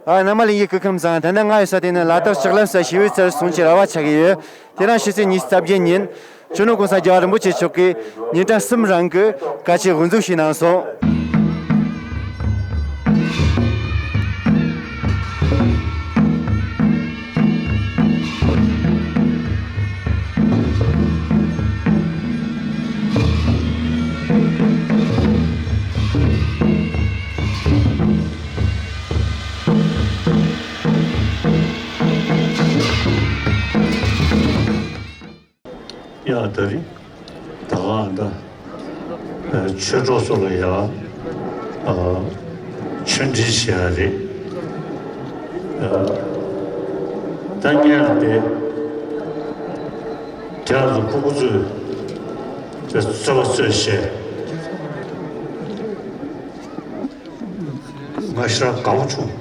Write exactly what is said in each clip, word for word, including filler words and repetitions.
ཨ། རྣམ་པ་ལྷན་རྒྱས་སྐུ་ཁམས་བཟང་། ད་ལྟ་ང་ཡོད་ས་དེ་ནི་ལ་དྭགས་ལྕགས་ལམ་སོགས་ཞི་བའི་རྩེར་སོང་ཆེད་ར་བ་ཆགས་ཀྱི་ཡོད། དེ་རིང་ཕྱི་ཚེས་ཉི་ཤུ་རྩ་བརྒྱད་ཉིན་སྤྱི་ནོར་༸གོང་ས་༸རྒྱལ་བ་རིན་པོ་ཆེ་མཆོག་གིས་ཉིན་གྲངས་གསུམ་རིང་གི་བཀའ་ཆོས་དབུ་འཛུགས་ཞུས་གནང་སོང་། ཡ། ད་རེས་ད་ག་ད་ཨ་ཆོས་གྲོགས་ཚོ་ལ་ཡ་ཨ་ཆོས་འབྲེལ་བྱེད་ཡ་རེད། ཨ་ད་སྔོན་ལ་དེ་དེ་རང་ཚོ་ཕྲུ་གུ་ཚོས་དེ་རྩོད་པ་རྩོད་བྱས། ང་ཞེ་དྲག་དགའ་པོ་བྱུང་།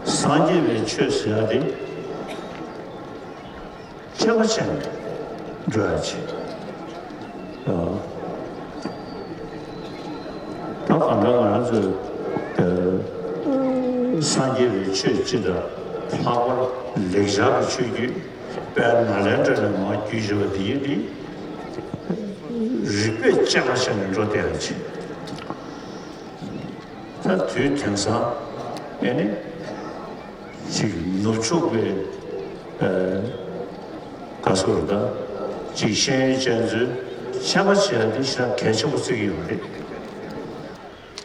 སངས་རྒྱས་པའི་ཆོས་ཟེར་ཡ་དེ་ཁྱད་པར་ཕྱེ་ནས་འགྲོ་ཡ་ཆེ། ཨ། ད་གང་ལྟར་ང་རང་ཚོས་ཨ་སངས་རྒྱས་པའི་ཆོས་སྤྱི་དང་ལྷག་པར་ལེགས་སྦྱར་གྱི་ཆོས་བརྒྱུད་དཔལ་ནཱ་ལེནྡྲ་ནས་མར་བརྒྱུད་བཞུད་པ་འདི་ཡིན་ཏེ། རིགས་པས་དཔྱད་པ་བྱས་ནས་འགྲོ་བསྡད་ཡ་ཆེ། ད་དུས་དེང་སང་ཨེ་ནི་ཅིག་ནུབ་ཕྱོགས་པའི་ཨ་ག་ཟེར་ད་ཅིག་ཤེས་ཡོན་ཅན་ཚོས་དཔྱད་པ་བྱེད་ཡ་དེ་ཞེ་དྲག་གལ་ཆེན་པོ་བརྩི་གི་ཡོད་རེད།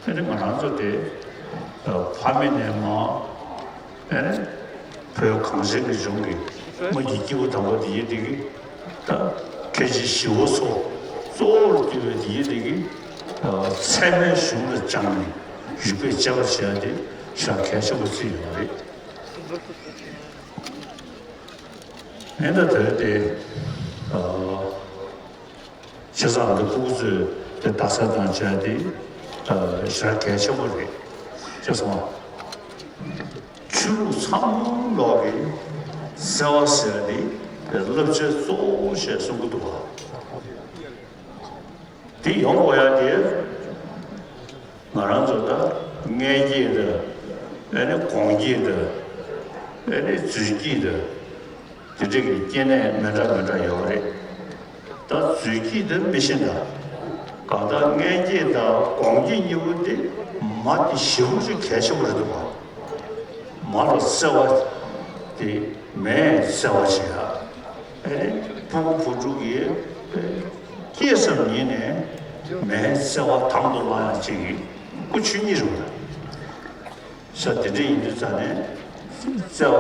ཨེ་ནི་ང་རང་ཚོ་དེ་ཨ་ཕ་མེས་ནས་མར་ཨེ་ནི་བོད་གངས་ཅན་གྱི་ལྗོངས་ཀྱི་སྔོན་གྱི་སྐྱེས་བུ་དམ་པ་དེ་ཡིན་དེ་གི་ད་མཁན་ཆེན་ཞི་བ་འཚོ་གཙོ་བོར་གྱུར་པའི་དེ་ཡིན་དེ་གི་ཚད་མའི་གཞུང་ལ་སྦྱངས་ནས་རིགས་པས་དཔྱད་པ་བྱེད་ཡ་དེ་ཞེ་དྲག་གལ་ཆེན་པོ་བརྩི་ཡོད་རེད། ཨེ་ད་དེ་དེ་ཨ། བྱས་ཙང་འདི་ཕྲུ་གུ་ཚོས་དེ་རྡ་ས་དང་བཅས་ཏེ་ཞེ་དྲག་གལ་ཆེན་པོ་རེད། བྱས་ཙང་ཆོས་ལུགས་ཚང་མ་ལོག་གི་བརྩེ་བ་ཟེར་ཡ་དེ་རླབས་ཆེན་གཙོ་བོ་ཞེས་གསུང་གི་འདུག་བ། དེ་ཡོང་དགོས་ཡ་དེ། ང་རང་ཚོ་ད་མངལ་སྐྱེས་དང་ཨ་ནི་གོང་སྐྱེས་དང་ཨ་ནི་རྫུས་སྐྱེས་དང་དེ་འདྲ་གི་སྐྱེ་གནས་མི་འདྲ་མི་འདྲ་ཡོད་རེད། ད་རྫུས་སྐྱེས་དེ་མི་ཤེས་ད། གང་ལྟར་མངལ་སྐྱེས་དང་གོང་སྐྱེས་གཉིས་པོ་དེ་མ་དེ་ཞེ་པོ་ཅིག་གལ་ཆེན་པོ་རེད་འདུག་བ། མ་ལ་བརྩེ་བ་དེ་མའི་བརྩེ་བ་བྱེད་ཡ། ཨེ་ནི་ཕྲུ་གུ་བུ་ཕྲུག་གིས་སྐྱེས་ཙམ་ཉིད་ནས་མའི་བརྩེ་བ་དང་དུ་བླངས་ཡ་ཅིག་གི་སྐུ་ཆོས་ཉིད་རེད། ས་དེ་འདྲ་ཡིན་དུས་ཙང་ནས་བརྩེ་བ་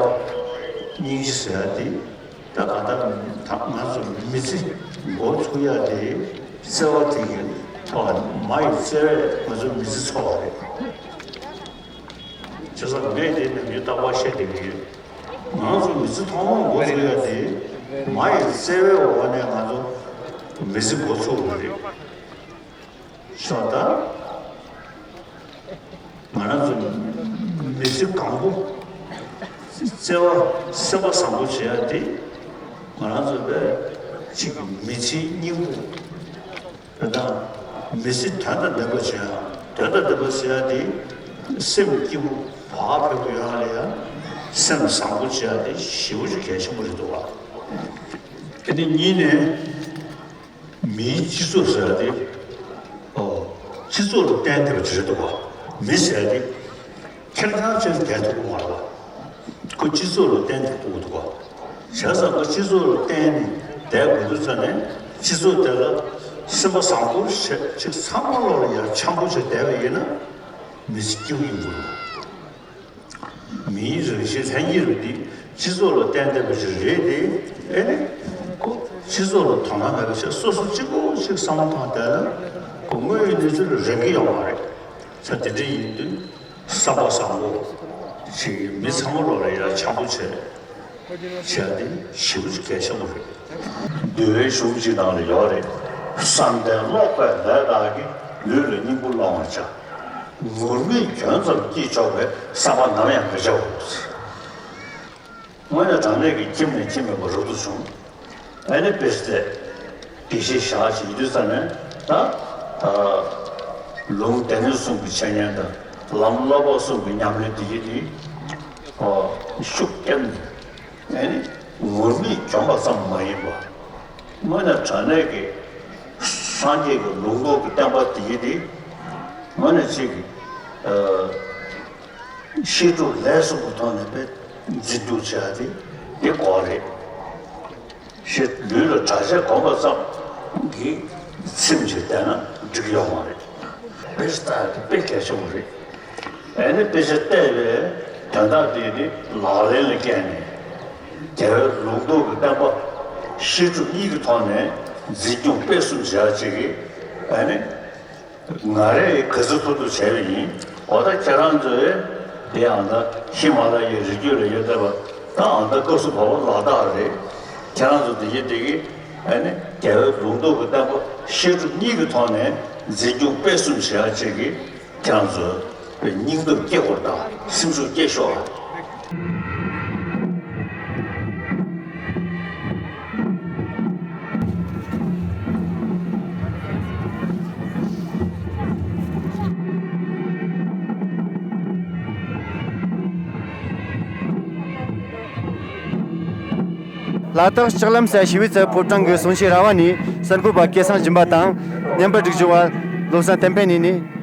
སྙིང་རྗེ་ཟེར་ཡ་དེ་ད་ག་ད་ང་ཚོ་མི་ཚེ་འགོ་ཚུགས་ཡ་དེ་བརྩེ་བ་དེ་གི་ཐོག་ནས་མ་ཡི་བརྩེ་བས་ང་ཚོ་མི་ཚེ་འཚོ་བ་རེད། བྱས་ཙང་ངས་དེ་ནམ་རྒྱུན་རྟག་པར་བཤད་བསྡད་ཀྱི་ཡོད། ང་ཚོ་མི་ཚེ་ཐོག་མར་འགོ་ཚུགས་ཡ་དེ་མ་ཡི་བརྩེ་བའི་འོག་ནས་ང་ཚོ་མི་ཚེ་འགོ་ཚུགས་དགོས་རེད། སོང་ཙང་ང་རང་ཚོ་མི་ཚེ་གང་པོ་བརྩེ་བ་སེམས་པ་བཟང་པོ་བྱེད་ཡ་དེ་ང་རང་ཚོ་བས་གཅིག་མི་ཚེའི་སྙིང་པོ། དེ་དང་མི་ཚེ་དོན་དང་ལྡན་པ་བྱེད་ཡ། དོན་དང་ལྡན་པ་ཟེར་ཡ་དེ་སེམས་སྐྱིད་པོ་བག་ཕེབས་པོ་ཡོང་ཡ་ལ་ཡ་སེམས་བཟང་པོ་བྱེད་ཡ་དེ་ཞེ་པོ་ཅིག་གལ་ཆེན་པོ་རེད་འདུག་བ། དེ་ནས་གཉིས་ནས་མིའི་སྤྱི་ཚོགས་ཟེར་ཡ་དེ་ཨོ་སྤྱི་ཚོགས་ལ་བརྟེན་བསྡད་པ་ཅིག་རེད་འདུག་བ། མི་ཟེར་ཡ་དེ་ཁེར་རྐྱང་ཅིག་བསྡད་ཐུབ་ཀྱི་མ་རེད་བ། ཁོ་སྤྱི་ཚོགས་ལ་བརྟེན་ཐུབ་ཀྱི་འདུག་བ། བྱས་ཙང་ཁོ་སྤྱི་ཚོགས་ལ་བརྟེན་ནས་བསྡད་དགོས་དུས་ཙ་ནས་སྤྱི་ཚོགས་དེ་ལ་སེམས་པ་བཟང་པོ་བྱས་ཅིག་ཚང་མ་ལོག་ལ་ཡར་འཆམ་པོ་བྱས་བསྡད་པ་ཡིན་ན་མི་ཚེ་སྐྱིད་པོ་ཡོང་གི་རེད། མིའི་རང་བཞིན་ལྷན་སྐྱེས་རིགས་འདི་སྤྱི་ཚོགས་ལ་བརྟེན་བསྡད་པ་ཞིག་རེད་དེ། ཨེ་ནི་ཁོ་སྤྱི་ཚོགས་ལ་དོ་སྣང་མེད་པ་བྱས་སོ་སོ་གཅིག་པོ་ཞིག་བསམ་བློ་བཏང་བསྡད་ན་ཁོ་དངོས་ཡོད་གནས་ཚུལ་ལ་རེ་གི་ཡོང་བ་རེད། ས་དེ་འདྲ་ཡིན་དུས། བསམ་པ་བཟང་པོ་ཞིག་གིས་མི་ཚང་མ་ལོག་ལ་ཡར་འཆམ་པོ་བྱས་བྱས་ཏེ་ཞེ་པོ་ཅིག་གལ་ཆེན་པོ་རེད། འདུལ་བའི་གཞུང་གཅིག་ནང་ལ་ཡོད་རེད། བསམ་གཏན་ཀློག་པའི་ལས་དག་གིས། ལུས་ལ་སྙིང་པོ་སློང་བར་བྱ། ངུར་སྨྲིག་གྱོན་ཙམ་སྐྱིད་ཆོག་པའི། བསམ་པ་ནམ་ཡང་མི་བྱའོ། དངོས་གནས་དྲང་གནས་ཀྱི་ཁྱིམ་ནས་ཁྱིམ་མེད་པ་རབ་ཏུ་བྱུང་། ཨ་ནི་དཔེ་ཆ་དེ་དགེ་བཤེས་ཞག་ཅིག་ཡིན་དུས་ཙ་ནས་ད་ལུང་སྡེ་སྣོད་གསུམ་གྱི་འཆད་ཉན་དང་ ལམ་བསླབ་པ་གསུམ་གྱི་ཉམས་ལེན་དེ་ཡིན་ཏེ། ཤུགས་རྐྱེན་ཨ་ནི་ངུར་སྨྲིག་འཇོམས་པ་ཙམ་མ་ཡིན་པར། དངོས་གནས་དྲང་གནས་ཀྱི་སངས་རྒྱས་ཀྱི་ལུང་རྟོགས་ཀྱི་བསྟན་པ་དེ་ཡིན་ཏེ། དངོས་གནས་ཅིག་གི་བཤད་སྒྲུབ་ལས་གསུམ་གྱི་ཐོག་ནས་དཔེ་འཛིན་སྐྱོང་བྱེད་ཡ་དེ་དེ་དགོས་རེད། ཞེས་ལུས་ལ་གྲྭ་ཆས་གོན་པ་ཙམ་གྱིས་ཚིམ་ཅིག་བསྡད་ན་འགྲིག་ཡོད་མ་རེད། དཔེ་ལྟ་དེ་དཔེ་གལ་ཆེན་པོ་རེད། ཨ་ནི་དཔེ་ཆ་བལྟས་པའི་དོན་དག་དེ་ནི་ལག་ལེན་ལ་བསྐྱལ་ནས། རྒྱལ་བའི་ལུང་རྟོགས་ཀྱི་བསྟན་པ་བཤད་སྒྲུབ་གཉིས་ཀྱི་ཐོག་ནས་འཛིན་སྐྱོང་སྤེལ་གསུམ་བྱེད་ཡ་ཅིག་གིས་ཨ་ནི། ང་རས་ག་ཚོད་ཐུབ་ཐུབ་བྱས་པ་ཡིན། འོ་ད་ཁྱེད་རང་ཚོས་དེ་ཨ་ད་ཧི་མ་ལ་ཡའི་རི་རྒྱུད་ལ་ཡོད་བསྡད་པ་ད་ཨ་ད་སྐབས་སུ་བབ་པ་ལ་དྭགས་རེད། ཁྱེད་རང་ཚོ་དེ་གི་དེ་གི་ཨ་ནི་རྒྱལ་བའི་ལུང་རྟོགས་ཀྱི་བསྟན་པ་བཤད་སྒྲུབ་གཉིས་ཀྱི་ཐོག་ནས་འཛིན་སྐྱོང་སྤེལ་གསུམ་བྱེད་ཡ་ཅིག་གིས་ཁྱེད་རང་ཚོ་དཔེ་སྙིང་སྟོབས་སྐྱེ་དགོས་ད་སེམས་ཤུགས་སྐྱེ་ཤོག་ལ་དྭགས་ལྕགས་ལམ་སའི་ཞི་བའི་རྩེ་ཕོ་བྲང་གི་གསུང་ཆོས་ར་བ་ནས་གསར་འགོད་པ་སྐལ་བཟང་སྦྱིན་པ་དང་། བརྙན་པར་སྒྲིག་སྦྱོར་བ་བློ་བཟང་བསྟན་འཕེལ་གཉིས་ནས།